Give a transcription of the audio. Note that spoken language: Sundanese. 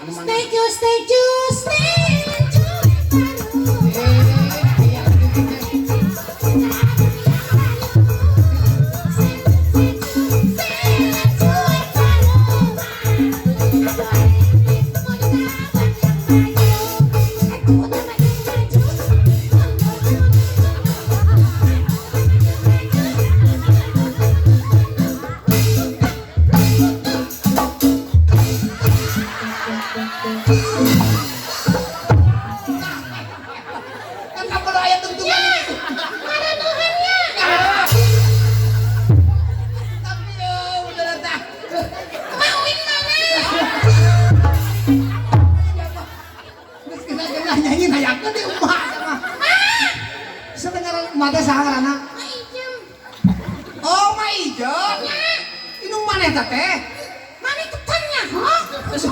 Anu mana? Stay tune, stay tune, stay tune. Eh, aya lagi gitu. Kan kamu aya tungtungan gitu. Tapi yo udah tah. Mauin mana? Geus kena-kena nyanyi nayakeun di emak sama. Sedengaran emak teh saha ngaranna? Ma Ijem. Oh, Ma Ijem. Indung mana eta teh? Mana ketannya, ho? Geus